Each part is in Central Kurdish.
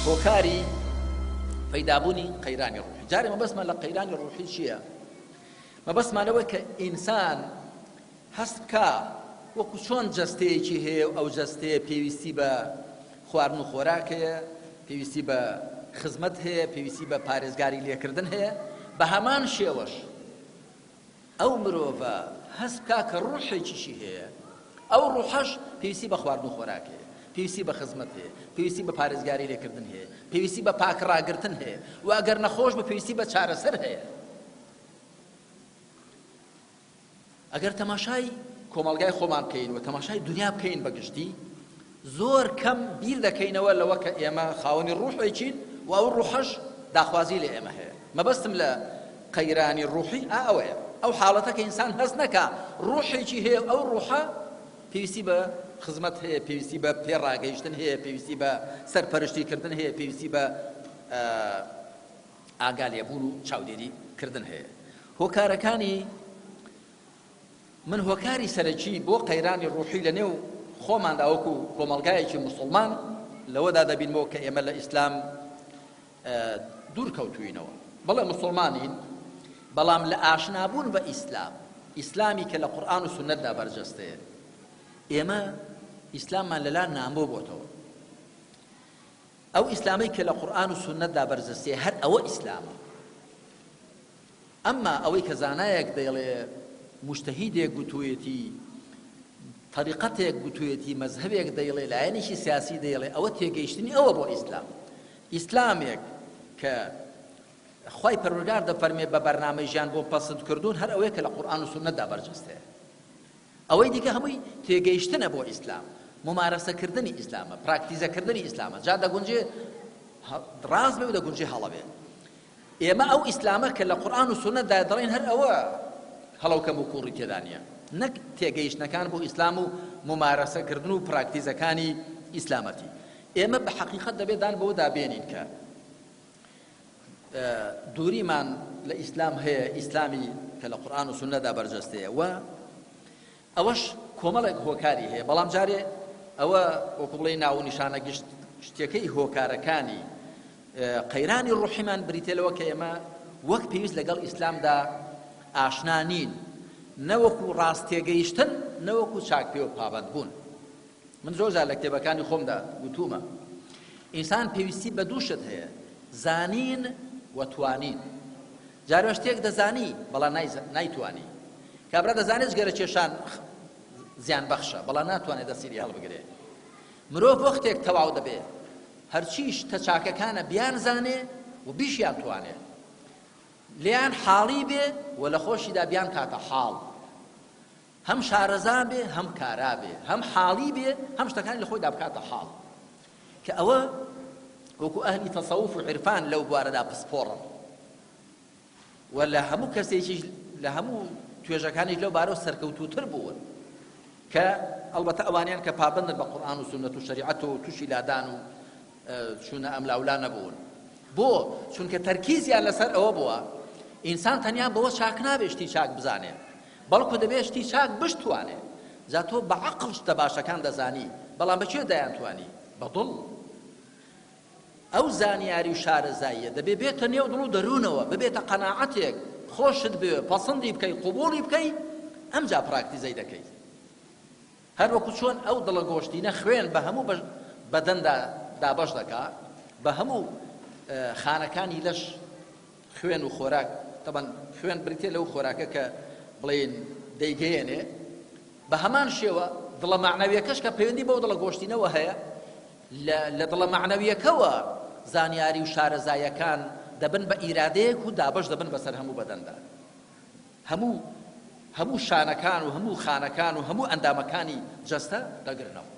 هۆکاری پەیدابوونی قەیرانی ڕوحی. جارێ مەبەستمان لە قەیرانی ڕوحی چییە؟ مەبەستمان لەوەی کە ئینسان هەست بکا وەکو چۆن جەستەیەکی هەیە و ئەو جەستەیە پێویستی بە خواردن و خۆراک هەیە، پێویستی بە خزمەت هەیە، پێویستی بە پارێزگاری لێکردن هەیە، بە هەمان شێوەش ئەو مرۆڤە هەست بکا کە ڕوحێکیشی هەیە، ئەو ڕوحەش پێویستی بە خواردن و خۆراک هەیە، پێویستی بە خزمەت هەیە، پێویستی بە پارێزگاری لێکردن هەیە، پێویستی بە پاک ڕاگرتن هەیە و ئەگەر نەخۆش بوو پێویستی بە چارەسەر هەیە. ئەگەر تەماشای کۆمەڵگای خۆمان بکەین و تەماشای دنیا بکەین بە گشتی، زۆر کەم بیر دەکەینەوە لەوە کە ئێمە خاوەنی ڕوحێکین و ئەو ڕوحەش داخوازی لە ئێمە هەیە. مەبەستم لە قەیرانی ڕوحی ئا ئەوەیە، ئەو حاڵەتە کە ئینسان هەست نەکا ڕوحێکی هەیە و ئەو ڕوحە پێویستی بە خزمەت هەیە، پێویستی بە پێڕاگەیشتن هەیە، پێویستی بە سەرپەرشتی کردن هەیە، پێویستی بە ئاگا لێبوون و چاودێری کردن هەیە. هۆکارەکانی من هۆکاری سەرەکی بۆ قەیرانی ڕوحی لە نێو خۆماندا وەکو کۆمەڵگایەکی موسڵمان لەوەدا دەبینمەوە کە ئێمە لە ئیسلام دوور کەوتوینەوە. بەڵێ موسڵمانین، بەڵام لە ئاشنابوون بە ئیسلام، ئیسلامی کە لە قورئان و سوننەتدا بەرجەستەیە، ئێمە ئیسلاممان لەلا نامۆ بۆتەوە. ئەو ئیسلامەی کە لە قورئان و سوننەتدا بەرجەستەیە هەر ئەوە ئیسلامە. ئەمما ئەوەی کە زانایەک دەیڵێ، موجتەهیدێک گوتوویەتی، تەریقەتێک گوتوویەتی، مەزهەبێک دەیڵێ، لایەنێکی سیاسی دەیڵێ، ئەوە تێگەیشتنی ئەوە بۆ ئیسلام. ئیسلامێک کە خوای پەروەردگار دەفەرمێ بە بەرنامەی ژیان بۆم پەسند کردوون هەر ئەوەیە کە لە قورئان و سوننەتدا بەرجەستەیە. ئەوەی دیکە هەمووی تێگەیشتنە بۆ ئیسلام، مومارەسەکردنی ئیسلامە، پراکتیزەکردنی ئیسلامە، جا دەگونجێ ڕاست بێ و دەگونجێ هەڵە بێ. ئێمە ئەو ئیسلامە کە لە قورئان و سوننەتدایە دەڵێین هەر ئەوە هەڵە و کەموکووڕی تێدا نییە، نەک تێگەیشتنەکان بۆ ئیسلام و مومارەسەکردن و پراکتیزەکانی ئیسلامەتی. ئێمە بە حەقیقەت دەبێت دان بەوەدا بێنین کە دووریمان لە ئیسلام هەیە، ئیسلامی کە لە قورئان و سوننەدا بەرجەستەیە و ئەوەش کۆمەڵێک هۆکاری هەیە، بەڵام جارێ ئەوە وەکو بڵێی ناو و نیشانە گشت شتەکەی هۆکارەکانی قەیرانی ڕوحیمان بریتیە لەوە کە ئێمە وەک پێویست لەگەڵ ئیسلامدا ئاشنا نین، نە وەکو ڕاست تێگەیشتن نە وەکو چاک پێ و پابەند بوون. من زۆر جار لە کتێبەکانی خۆمدا گوتوومە ئینسان پێویستی بە دوو شت هەیە، زانین و توانین. جارێ شتێک دەزانی بەڵام نایتوانی. کابرا دەزانێت جگەرە کێشان زیان بەخشە بەڵام ناتوانێت دەستی لێ هەڵبگرێ. مرۆڤ وەختێک تەواو دەبێ هەرچی شتە چاکەکانە بیانزانێ و بیشیان توانێ لێیان حاڵی بێ و لە خۆشیدا بیانکاتە حاڵ. هەم شارەزا بێ هەم کارا بێ هەم حاڵی بێ هەم شتەکانی لە خۆیدا بکاتە حاڵ کە ئەوە وەکو ئەهلی تەسەوف و عیرفان لەو بوارەدا پسپۆڕن و لە هەموو کەسێکیش لە هەموو توێژەکانیش لەو بارەوە سەرکەوتووتر بوون کە ئەڵبەتە ئەوانیان کە پابەندن بە قورئان و سوننەت و شەریعەت و تووشی لادان و چوونە ئەملاولا نەبوون. بۆ؟ چونکە تەرکیزیان لەسەر ئەوە بووە ئینسان تەنیا بەوە چاک نابێ شتی چاک بزانێ، بەڵکو دەبێ شتی چاک بشتوانێ. جا تۆ بە عەقڵ شتە باشەکان دەزانی، بەڵام بە کوێ دەیانتوانی؟ بە دڵ. ئەو زانیاری و شارەزاییە دەبێ بێتە نێو دڵ و دەروونەوە، ببێتە قەناعەتێک، خۆشت بوێ، پەسندی بکەی، قبوڵی بکەی، ئەمجا پراکتیزەی دەکەی. هەر وەکو چۆن ئەو دڵە گۆشتینە خوێن بە هەموو بەدەندا دابەش دەکا، بە هەموو خانەکانی لەش خوێن و خۆراک، تەبەن خوێن بریتیە لەو خۆراکە کە بڵێین دەیگەیەنێ، بە هەمان شێوە دڵە مەعنەویەکەش کە پەیوەندی بەو دڵە گۆشتینەوە هەیە، لە دڵە مەعنەویەکەوە زانیاری و شارەزایەکان دەبن بە ئیرادەیەک و دابەش دەبن بەسەر هەموو بەدەندا. هەموو هەموو شانەکان و هەموو خانەکان و هەموو ئەندامەکانی جەستە دەگرنەوە.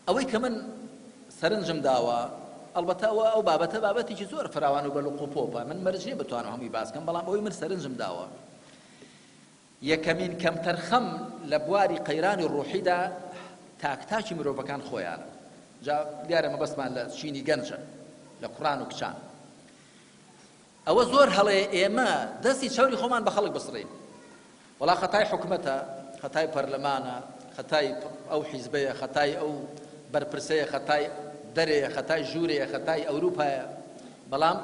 ئەوەی کە من سەرنجم داوە، ئەڵبەتە ئەوە ئەو بابەتە بابەتێکی زۆر فراوان و بە لق و پۆپە، من مەرج نییە بتوانم هەمووی باس کەم، بەڵام ئەوەی من سەرنجم داوە، یەکەمین کەمتەرخەم لە بواری قەیرانی ڕۆحیدا تاک تاکی مرۆڤەکان خۆیانن. جا دیارە مەبەستمان لە چینی گەنجە، لە کوڕان و کچان. ئەوە زۆر هەڵەیە ئێمە دەستی چەوری خۆمان بە خەڵک بسڕین. وەڵا خەتای حکومەتە، خەتای پەرلەمانە، خەتای ئەو حیزبەیە، خەتای ئەو بەرپرسەیە، خەتای دەرێیە، خەتای ژوورێیە، خەتای ئەوروپایە، بەڵام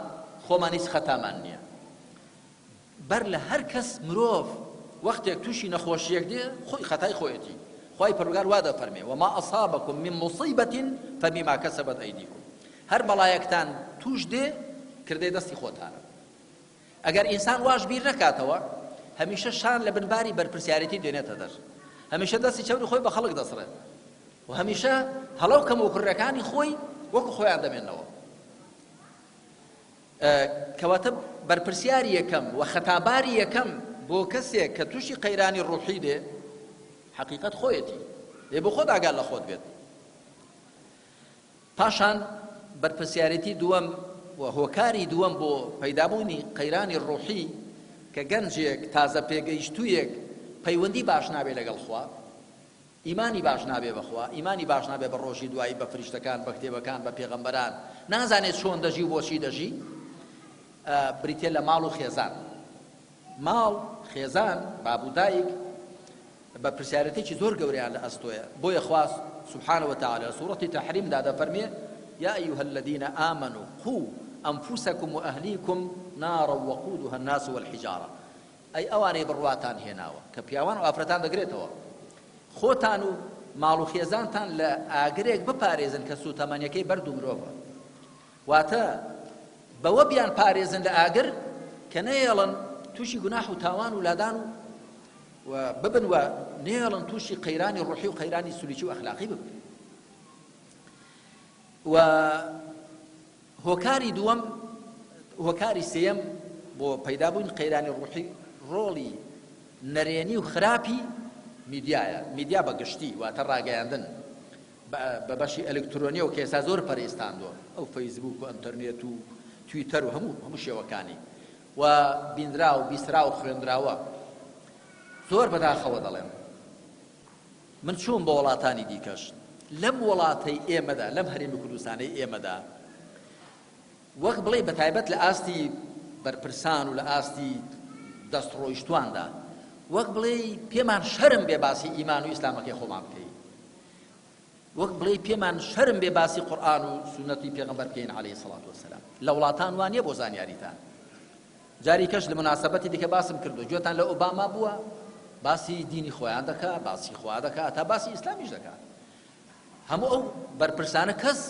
خۆمان هیچ خەتامان نییە. بەر لە هەر کەس مرۆڤ وەختێک تووشی نەخۆشییەک دێ خۆی خەتای خۆیەتی، خوای پەروەردگار وا دەفەرمێ، وما اصابکم من مصیبە فبما کسبت ایدیکم، هەر بەڵایەکتان تووش دێ کردەی دەستی خۆتانە. ئەگەر ئینسان واش بیر نەکاتەوە هەمیشە شان لە بن باری بەرپرسیارێتی دێنێتە دەر، هەمیشە دەستی چەوری خۆی بە خەڵک دەسڕێت و هەمیشە هەڵە و کەموکوڕیەکانی خۆی وەکو خۆیان دەمێنەوە. کەواتە بەرپرسیاری یەکەم و خەتاباری یەکەم بۆ کەسێک کە تووشی قەیرانی ڕوحی دێ حەقیقەت خۆیەتی، دێ بۆ خۆت ئاگات لە خۆت بێت. پاشان بەرپرسیارێتی دووەم و هۆکاری دووەم بۆ پەیدابوونی قەیرانی ڕوحی کە گەنجێک تازە پێگەیشتوویەک پەیوەندی باش نابێ لەگەڵ خوا، ئیمانی باش نابێ بە خوا، ئیمانی باش نابێ بە ڕۆژی دوایی، بە فریشتەکان، بە کتێبەکان، بە پێغەمبەران، نازانێ چۆن دەژی و بۆچی دەژی، بریتیە لە ماڵ و خێزان. ماڵ، خێزان، باب و دایک بەرپرسیارێتێکی زۆر گەورەیان لە ئەستۆیە، بۆیە خوا سبحانە وتعالی لە سوڕەتی تەحریمدا دەفەرمێ، یا ایها الذین آمنوا قوا انفسکم واهلیکم نارا وقودها الناس والحجارە، ئەی ئەوانەی بڕواتان هێناوە، کە پیاوان و ئافرەتان دەگرێتەوە، خۆتان و ماڵ و خێزانتان لە ئاگرێک بپارێزن کە سووتەمەنیەکەی بەرد و مرۆڤە. واتە بەوە بیان پارێزن لە ئاگر کە نەیەڵن تووشی گوناح و تاوان و لادان و و ببن و نەیەڵن تووشی قەیرانی ڕوحی و قەیرانی سلوکی و ئەخلاقی ببن. و هۆکاری دووەم، هۆکاری سێیەم بۆ پەیدابوونی قەیرانی ڕوحی ڕۆڵی نەرێنی و خراپی میدیایە، میدیا بە گشتی واتە ڕاگەیاندن بە بەشی ئەلکترۆنیەوە کە ئێستا زۆر پەرەی ستاندووە، ئەو فەیسبووک و ئەنتەرنێت و تویتەر و هەموو هەموو شێوەکانی و بینرا و بیسرا و خوێندراوە. زۆر بەداخەوە دەڵێم من چووم بۆ وڵاتانی دیکەش، لەم وڵاتەی ئێمەدا، لەم هەرێمی کوردستانەی ئێمەدا، وەک بڵێی بەتایبەت لە ئاستی بەرپرسان و لە ئاستی دەستڕۆیشتواندا، وەک بڵێی پێمان شەرم بێ باسی ئیمان و ئیسلامەکەی خۆمان بکەین، وەک بڵێی پێمان شەرم بێ باسی قورئان و سوننەتی پێغەمبەر بکەین عەلەیهی سەڵات وەسەلام. لە وڵاتان وا نییە بۆ زانیاریتان. جاری کەش لە موناسەبەتی دیکە باسم کردووە، گوێتان لە ئۆباما بووە؟ باسی دینی خۆیان دەکا، باسی خوا دەکا، تا باسی ئیسلامیش دەکا. هەموو ئەو بەرپرسانە کەس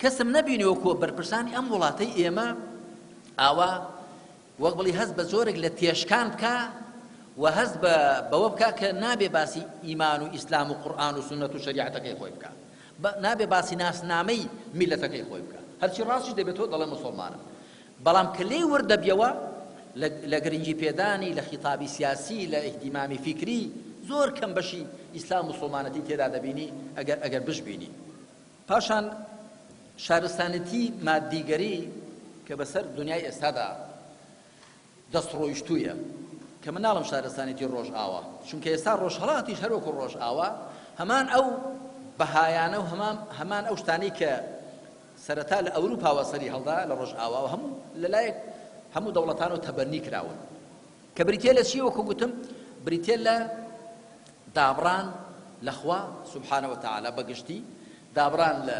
کەسم نەبینی وەکوو بەرپرسانی ئەم وڵاتەی ئێمە ئاوا وەک بڵی هەست بە جۆرێک لە تێشکان بکا و هەست بە بەوە بکا کە نابێ باسی ئیمان و ئیسلام و قورئان و سوننەت و شەریعەتەکەی خۆی بکا، نابێ باسی ناسنامەی میللەتەکەی خۆی بکا. هەرچی ڕاستیش دەبێتەوە دەڵێ موسوڵمانم. بەڵام کە لێی ورد دەبیەوە لە گرنگی پێدانی، لە خیتابی سیاسی، لە ئیهتیمامی فیکری زۆر کەم بەشی ئیسلام و موسوڵمانەتی تێدا دەبینی ئەگەر ئەگەر بشبینی. پاشان شارستانێتی مادیگەری کە بەسەر دنیای ئێستادا دەستڕۆیشتوویە، کە من ناڵێم شارستانێتی ڕۆژئاوا، چونکە ئێستا ڕۆژهەڵاتیش هەر وەکو ڕۆژئاوا هەمان ئەو بەهایانە و هەمان هەمان ئەو شتانەی کە سەرەتا لە ئەوروپاوە سەری هەڵدا لە ڕۆژئاواوە هەموو لەلایەک هەموو دەوڵەتان و تەبەنی کراون کە بریتیە لە چی وەکو گوتم بریتیە لە دابڕان لە خوا سبحانە وتعالی بە گشتی، دابڕان لە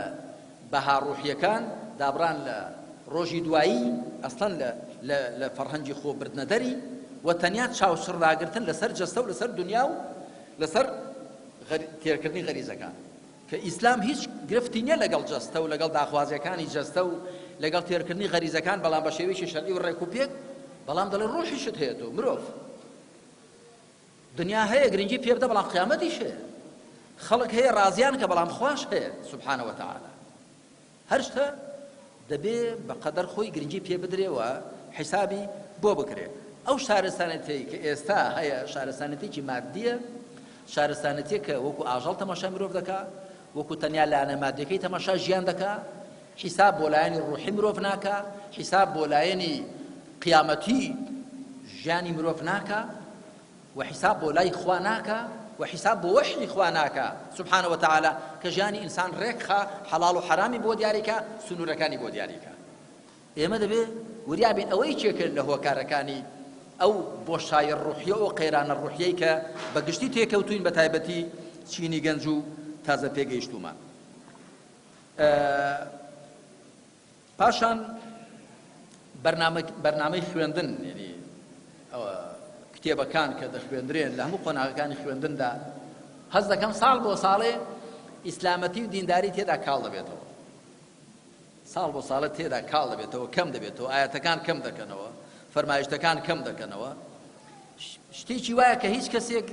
بەها ڕوحیەکان، دابڕان لە ڕۆژی دوایی، ئەسڵەن لە لە لە فەڕهەنگی خۆ بردنەدەری و تەنیا چاوچڕ ڕاگرتن لەسەر جەستە و لەسەر دونیا و لەسەر تێرکردنی غەریزەکان. کە ئیسلام هیچ گرفتی نیە لەگەڵ جەستە و لەگەڵ داخوازیەکانی جەستە و لەگەڵ تێرکردنی غەریزەکان بەڵام بە شێوەیەکی شەرعی و ڕێک و پێک، بەڵام دەڵێ ڕوحیشت هەیە تۆ مرۆڤ. دنیا هەیە گرنگی پێ بدە بەڵام قیامەتیش هەیە خەڵک هەیە ڕازیان کە بەڵام خواش هەیە سبحانە وتعالی هەر شتە دەبێ بە قەدەر خۆی گرنگی پێ بدرێ و حیسابی بۆ بکرێ ئەو شارستانەتەی کە ئێستا هەیە شارستانەتێکی مادیە شارستانەتێک کە وەکو ئاژەڵ تەماشای مرۆڤ دەکا وەکو تەنیا لایەنە مادیەکەی تەماشا ژیان دەکا حیساب بۆ لایەنی ڕوحی مرۆڤ ناکا حیساب بۆ لایەنی قیامەتی ژیانی مرۆڤ ناکا و حیساب بۆ لای خوا ناکا و حیساب بۆ وەحی خوا ناکا سبحانە وتعالی کە ژیانی ئینسان ڕێکخا حەڵاڵ و حەرامی بۆ دیاریکا سنوورەکانی بۆ دیاریکا ئێمە دەبێ وریا بین ئەوە یەکێکە لە هۆکارەکانی ئەو بۆشایە ڕوحیە و قەیرانە ڕوحیەی کە بە گشتی تێکەوتوین بە تایبەتی چینی گەنج و تازە پێگەیشتوومان. پاشان بەرنامەی خوێندن یعنی ئەوە کتێبەکان کە دەخوێندرێن لە هەموو قۆناغەکانی خوێندندا هەست دەکەم ساڵ بۆ ساڵێ ئیسلامەتی و دینداری تێدا کاڵ دەبێتەوە ساڵ بۆ ساڵە تێدا کاڵ دەبێتەوە کەم دەبێتەوە ئاەتەکان کەم دەکەنەوە فەرمایشتەکان کەم دەکەنەوە شتێکی وایە کە هیچ کەسێک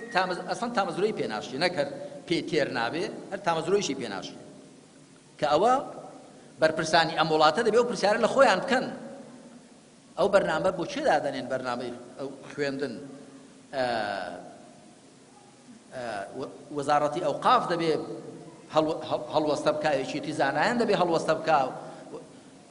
ئەسڵەن تامەزرۆی پێناشی نەکەر پێ تێر نابێ هەر تامەزرۆیشی پێناشی کە ئەوە بەرپرسانی ئەم وڵاتە دەبێ ئەو پرسیارە لە خۆیان بکەن ئەو بەرنامە بۆ چێ دادەنێن بەرنامەی ئەو خوێندن وەزاڕەتی ئەوقاف دەبێ هەڵوەستە بکا یەکێتی زانایان دەبێ هەڵوەستە بکا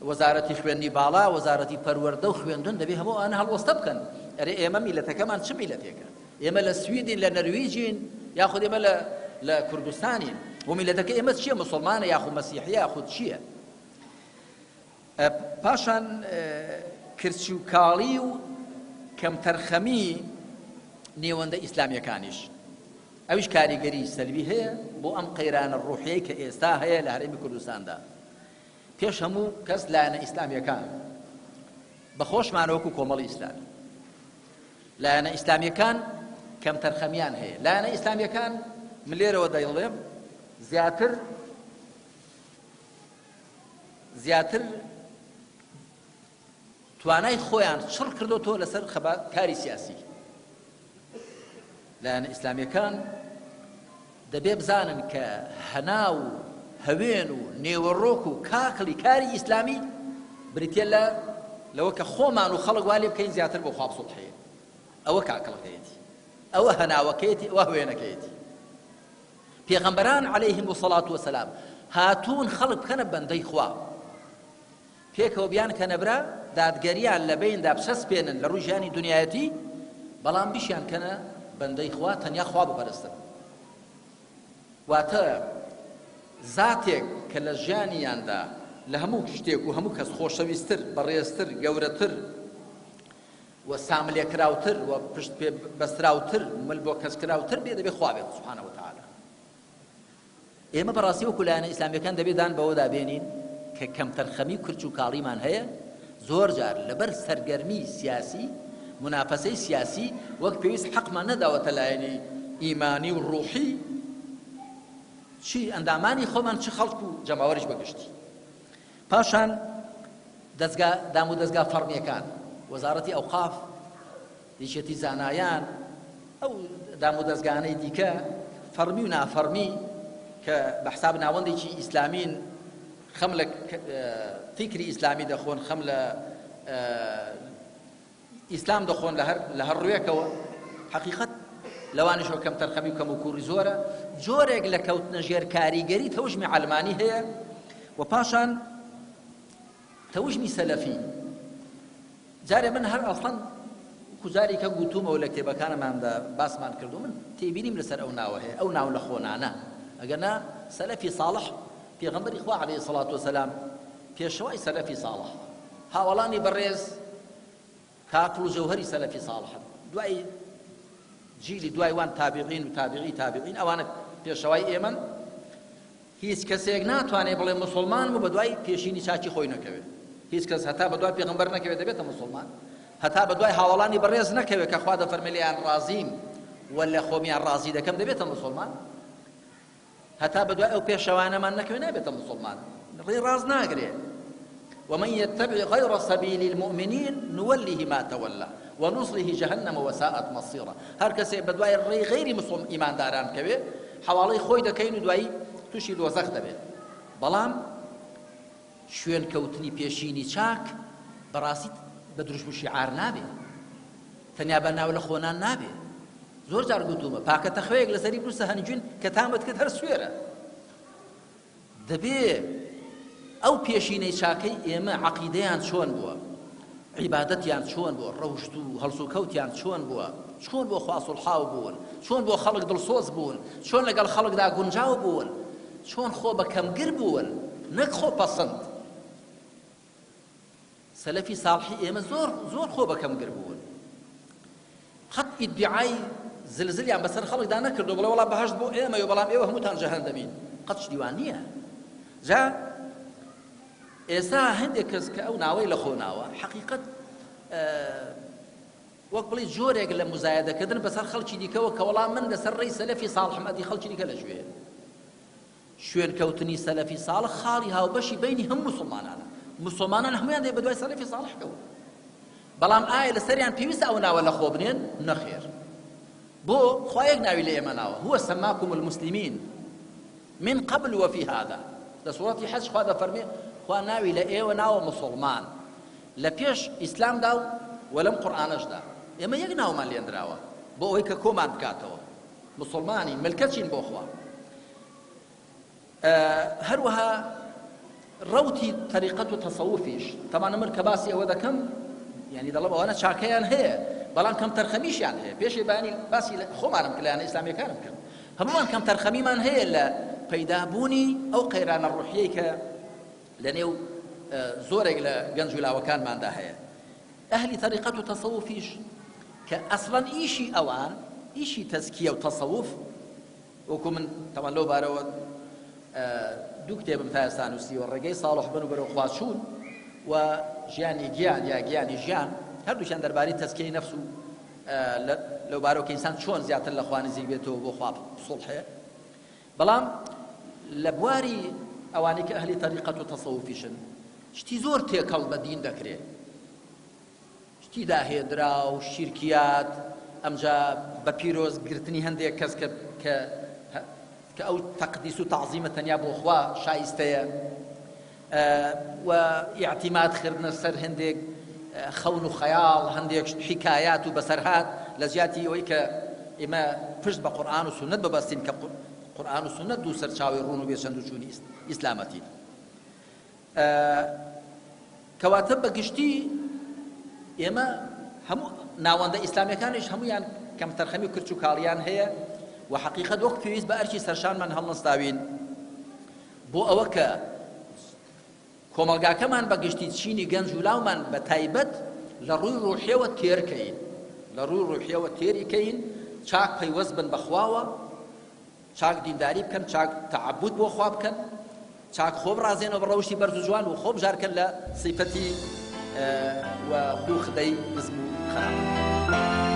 وەزارەتی خوێندنی باڵا وەزارەتی پەروەردە و خوێندن دەبێ هەموو ئەوانە هەڵوەستە بکەن ئەرێ ئێمە میلەتەکەمان چ میلەتێکە ئێمە لە سویدین لە نەرویجین یاخود ئێمە لە لە کوردستانین و میلەتەکە ئێمە چییە مسلمانە یاخود مەسیحیە یاخود چییە پاشان کرچی و کاڵی و کەمتەرخەمی نێوەندە ئیسلامیەکانیش ئەویش کاریگەری سەلبی هەیە بۆ ئەم قەیرانە ڕوحیەی کە ئێستا هەیە لە هەرێمی کوردستاندا پێش هەموو کەس لایەنە ئیسلامیەکان بە خۆشمانە وەکو کۆمەڵی ئیسلامی لایەنە ئیسلامیەکان کەمتەرخەمیان هەیە لایەنە ئیسلامیەکان من لێرەوە دەیڵێم زیاتر زیاتر توانای خۆیان چڕ کردۆتەوە لەسەر خەبات کاری سیاسی لایەنە ئیسلامیەکان دەبێ بزانن کە هەناو و هەوێن و نێوەڕۆک و کاکڵی کاری ئیسلامی بریتە لە لەوە کە خۆمان و خەڵک وا لێ بکەین زیاتر بۆ خوا بسوڵحێ ئەوە کاکڵەکەیەتی ئەوە هەناوەکەیەتی ئەوە هەوێنەکەیەتی پێغەمبەران علیهم الصلاة والسلام هاتوون خەڵک بکەنە بەندەی خوا پێکەوە بیانکەنە برا، دادگەریان لە بەیندا بچەسپێنن لە ڕووی ژیانی دونیایەتی، بەڵام بیشیانکەنە بەندەی خوا، تەنیا خوا بپەرستن. واتە زاتێک کە لە ژیانیاندا لە هەموو شتێک و هەموو کەس خۆشەویستتر، بەڕێزتر، گەورەتر و ساملێکراوتر و پشت پێ بەستراوتر، مل بۆ کەس کراوتر بێ، دەبێ خوا بێت سبحانە وتعالی. ئێمە بەڕاستی وەکو لایەنە ئیسلامیەکان دەبێت دان بەوەدا بێنین کە کەمتەرخەمی و کرچ و کاڵیمان هەیە، زۆر جار لەبەر سەرگەرمی سیاسی، مونافەسەی سیاسی، وەک پێویست حەقمان نەداوەتە لایەنی ئیمانی و ڕوحی چی ئەندامانی خۆمان چ خەڵک و جەماوەریش بەگشتی. پاشان دەزگا دامودەزگا فەڕمیەکان، وەزارەتی ئەوقاف، یەکێتی زانایان، ئەو دامودەزگانەی دیکە فەڕمی و نافەڕمی کە بە حساب ناوەندێکی ئیسلامین خەم لە فیکری ئیسلامی دەخۆن خەم لە ئیسلام دەخۆن لە هەر لە هەر ڕوێکەوە حەقیقەت لەوانیشەوە کەم تەرخەمی و کەم و کوڕی زۆرە جۆرێک لە کەوتنە ژێر کاریگەری تەوژمی عەلمانی هەیە و پاشان تەوژمی سەلەفی جارێ من هەر ئەسڵەن کوجاری کە گوتومەوە لە کتێبەکانماندا باسمان کردو من تێبینیم لەسەر ئەو ناوە هەیە ئەو ناو لە خۆنانە ئەگەر نا سەلەفی ساڵح پێغەمبەری خوا عەلەیهی سەڵات وسەلام پێشەوای سەلەفی ساڵح هاوەڵانی بەڕێز کاکڵ و جەوهەری سەلەفی ساڵحن دوای جیلی دوای وان تابعین و تابعی تابعین ئەوانە پێشەوای ئێمەن هیچ کەسێک ناتوانێت بڵێ مسلمانم و بەدوای پێشینی چاکی خۆی نەکەوێت هیچ کەس هەتا بەدوای پێغەمبەر نەکەوێت دەبێتە مسلمان هەتا بەدوای هاوەڵانی بەڕێز نەکەوێت کە خوا دەفەرمێ لێیان ڕازیم و لە خۆمیان ڕازی دەکەم دەبێتە مسلمان هەتا بەدوای ئەو پێشەوانەمان نەکەوێ نابێتە موسڵمان ڕێی ڕاست ناگرێ ومن يتبع غير سبيل المؤمنين نوله ما تولى ونصله جهنم وساءت مصيرا هەر کەسێ بەدوای ڕێی غەیری مسلم ئیمانداران کەوێ حواڵەی خۆی دەکەین و دوایی تووشی دۆزەخ دەبێت بەڵام شوێن کەوتنی پێشینی چاک بەڕاستی بە دروشم و شیعار نابێ تەنیا بە ناو لە خۆنان نابێ زۆر جار گوتومە پاکەتە خوێیەک لەسەری بنووسە هەنگوین کە تامت کرد هەر سوێرە دەبێ ئەو پێشینەی چاکەی ئێمە عەقیدەیان چۆن بووە عیبادەتیان چۆن بووە ڕەوشت و هەڵسوکەوتیان چۆن بووە چۆن بۆ خوا سوڵحاو بوون چۆن بۆ خەڵک دڵسۆز بوون چۆن لەگەڵ خەڵکدا گونجاو بوون چۆن خۆ بە کەمگر بوون نەک خۆ پەسند سەلەفی ساڵحی ئێمە زۆر زۆر خۆ بە کەمگر بوون قەت ئیدعای زلزلیان بەسەر خەڵکدا نەکردو بڵێ وەڵا بەهەشت بۆ ئێمە و بەڵام ئێوە هەمووتان جەهەندەمین قەت شتی وان نییە جا. ئێستا هەندێک کەس کە ئەو ناوەی لە خۆ ناوە حەقیقەت وەک بڵێی جۆرێک لە موزایەدەکردن بەسەر خەڵکی دیکەوە کە وەڵا من لەسەر ڕێی سەلەفی ساڵحم ئەدی خەڵکی دیکە لە کوێیە؟ شوێنکەوتنی سەلەفی ساڵح خاڵی هاوبەشی بەینی هەموو موسڵمانانە، موسڵمانان هەموویان دەبێت بەدوای سەلەفی ساڵح کەون، بەڵام ئایا لەسەریان پێویستە ئەو ناوە لەخۆ بنێن؟ نەخێر، بۆ؟ خوا یەک ناوی لە ئێمە ناوە، هو سماکم المسلمین من قبل وفی هذا، لە سوڕەتی حەج خوا دەفەرمێ خوا ناوی لە ئێوە ناوە موسڵمان لە پێش ئیسلامدا و وە لەم قورئانەشدا ئێمە یەک ناومان لێنراوە بۆ ئەوەی کە کۆمان بکاتەوە موسڵمانین ملکەچین بۆ خوا. هەروەها ڕەوتی تەریقەت و تەسەوفیش تەمان من کە باسی ئەوە دەکەم یعنی دەڵم ئەوانە چاکەیان هەیە بەڵام کەم تەرخەمیشیان هەیە پێشێ بانی باسی خۆمانم کرد لایەنە ئیسلامیەکانم کرد هەمووان کەم تەرخەمیمان هەیە لە پەیدابوونی ئەو قەیرانە ڕوحیەی کە لە نێو زۆرێک لە گەنج و لاوەکانماندا هەیە ئەهلی تەریقەت و تەسەوفیش کە ئەسڵەن ئیشی ئەوان ئیشی تەزکیە و تەسەوف وەکو من تەبعەن لەو بارەوە دوو کتێبم تا ئێستا نووسیوە ڕێگەی ساڵح بن و بەرەو خوا چوون و ژیانی گیان یا گیانی ژیان هەردووکیان دەربارەی تەزکیەی نەفس و لەو بارەوە کە ئینسان چۆن زیاتر لە خوا نزیک بێتەوە بۆ خوا سوڵحێ بەڵام لە بواری ئەوانەی کە ئەهلی تەریقەت و تەسەوفیشن شتی زۆر تێکەڵ بە دین دەکرێ شتی داهێنراو، شیرکیات، ئەمجا بە پیرۆز گرتنی هەندێک کەس کە کە کە ئەو تەقدیس و تەعزیمە تەنیا بۆ خوا شایستەیە و ئیعتیماد خردنە سەر هەندێک خەون و خەیاڵ، هەندێک حیکایات و بەسەرهات لە جیاتی ئەوەی کە ئێمە پشت بە قورئان و سوننەت ببەستین کە قورئان و سوننەت دوو سەرچاوەی ڕوون و بێ چەند و چوونی ئیسلامەتین. کەواتە بە گشتی ئێمە هەموو ناوەندە ئیسلامیەکانیش هەمویان کەمتەرخەمی و کرچ و کاڵیان هەیە و حەقیقەت وەک پێویست بە ئەرکی سەرشانمان هەڵنەستاوین بۆ ئەوە کە کۆمەڵگاکەمان بە گشتی چینی گەنج و لاومان بە تایبەت لە ڕووی ڕوحیەوە تێرکەین لە ڕووی ڕوحیەوە تێری کەین چاک پەیوەست بن بەخواوە چاک دینداری بکەن، چاک تەعەبود بۆ خوا بکەن، چاک خۆ بڕازێنەوە بە ڕەوشتی بەرز و جوان و خۆ بژارکەن لە سیفەتی و خوو خدەی نزم و خراپ.